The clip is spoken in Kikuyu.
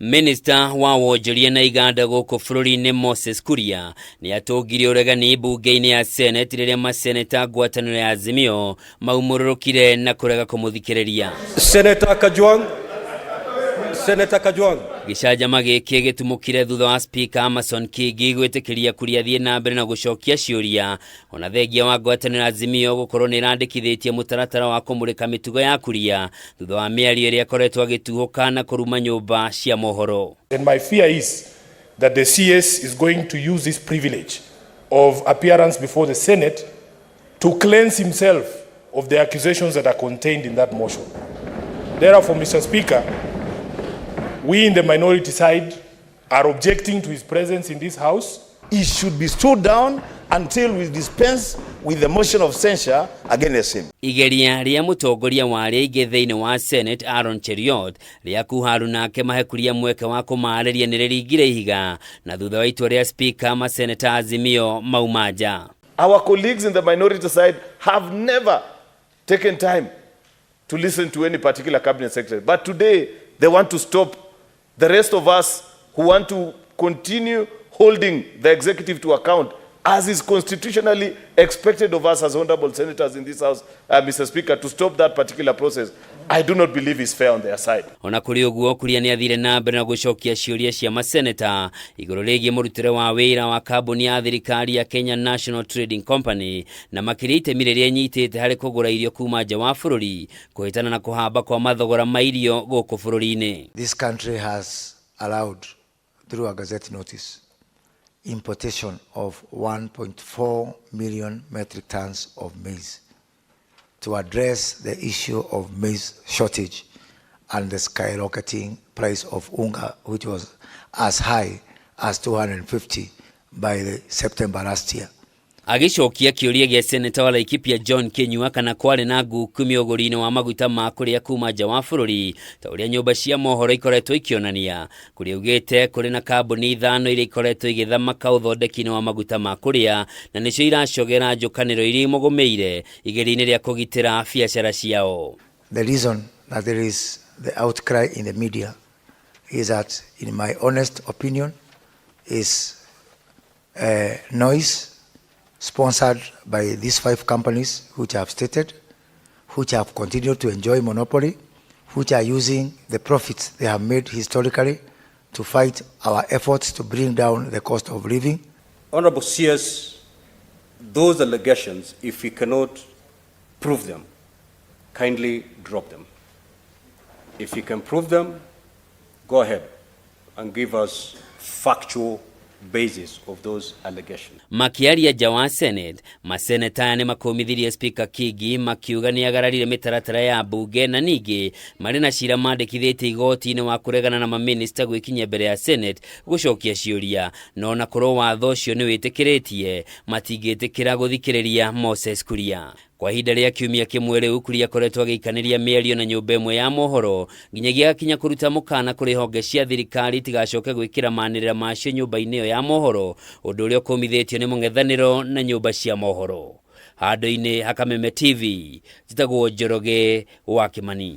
Minista wa wonjoria na iganda gũkũ bũrũri-inĩ Moses Kuria nĩ atũngirie ũregani mbunge-inĩ ya Senate rĩrĩa maseneta ngwatanĩro ya Azimio maumũrũrũkire na kũrega kũmũthikĩrĩria. Senator Kajwang. Senator Kajwang. Gĩcanjama gĩkĩ gĩtumũkire thutha wa Speaker Amason Kingi gwĩtĩkĩria Kuria athiĩ na mbere na gũcokia ciũria ona thengia wa ngwatanĩro ya Azimio gũkorwo nĩ ĩrandĩkithĩtie mũtaratara wa kũmũrĩka mĩtugo ya Kuria thutha wa mĩario ĩrĩa ĩkoretwo agĩtuhũka na kũruma nyũmba cia mohoro. And my fear is that the CS is going to use this privilege of appearance before the Senate to cleanse himself of the accusations that are contained in that motion. Therefore, Mr. Speaker, we in the minority side are objecting to his presence in this House. He should be stood down until we dispense with the motion of censure against him. Igeria rĩa mũtongoria wa arĩa aingĩ thĩinĩ wa Senate Aaron Cheruiyot rĩa kuharu nake mahe Kuria mweke wa kũmaarĩria nĩ rĩringire ihiga na thutha wa itua rĩa Speaker maseneta Azimio mauma nja. Our colleagues in the minority side have never taken time to listen to any particular cabinet secretary. But today, they want to stop the rest of us who want to continue holding the executive to account as is constitutionally expected of us as honorable senators in this house, Mr. Speaker, to stop that particular process. I do not believe is fair on their side. Ona kũrĩ ũguo, Kuria nĩ athire na mbere na gũcokia ciũria cia maseneta igũrũ rĩgiĩ mũrutĩre wa wĩra wa kambuni ya thirikari ya Kenya National Trading Company na makĩria itemi rĩrĩa ĩnyitĩte harĩ kũgũra irio kuma nja wa bũrũri kũhĩtana na kũhamba kwa mathogora ma irio gũkũ bũrũri-inĩ. This country has allowed, through a gazette notice, importation of 1.4 million metric tons of maize to address the issue of maize shortage and the skyrocketing price of unga, which was as high as 250 by the September last year. Agĩcokia kĩũria gĩa seneta wa Laikipia John Kinyua kana kwarĩ na nguku mĩũgũri-inĩ wa maguta ma kũrĩa kuma nja wa bũrũri ta ũrĩa nyũmba cia mohoro ikoretwo ikĩonania, Kuria augĩte kũrĩ na kambuni ithano iria ikoretwo igĩthamaka ũthondeki-inĩ wa maguta ma kũrĩa na nĩcio iracogera njũkanĩro iria imũgũmĩire igeria-inĩ rĩa kũgitĩra biacara ciao. The reason that there is the outcry in the media is that, in my honest opinion, is noise sponsored by these five companies which I have stated, which have continued to enjoy monopoly, which are using the profits they have made historically to fight our efforts to bring down the cost of living. Honorable CS, those allegations, if we cannot prove them, kindly drop them. If you can prove them, go ahead and give us factual basis of those allegations. Makĩaria nja wa Senate, maseneta aya nĩ makũmithirie Speaker Kingi makiuga nĩ agararire mĩtaratara ya mbunge na ningĩ marĩ na cira mandĩkithĩtie igoti-inĩ wa kũregana na maminista gwĩkinyia mbere ya Senate gũcokia ciũria, no na korwo watho ũcio nĩ wĩtĩkĩrĩtie matingĩtĩkĩra gũthikĩrĩria Moses Kuria. Kwa ihinda rĩa kiumia kĩmwe rĩu, Kuria akoretwo agĩikanĩria mĩario na nyũmba ĩmwe ya mohoro nginyagia agakinya kũruta mũkana kũrĩ honge cia thirikari itigacoke gwĩkĩra manĩrĩra macio nyũmba-inĩ ĩyo ya mohoro, ũndũ ũrĩa ũkũmithĩtio nĩ mũng'ethanĩro na nyũmba cia mohoro. Handũ-inĩ ha Kameme TV, njĩtagwo Njoroge wa Kĩmani.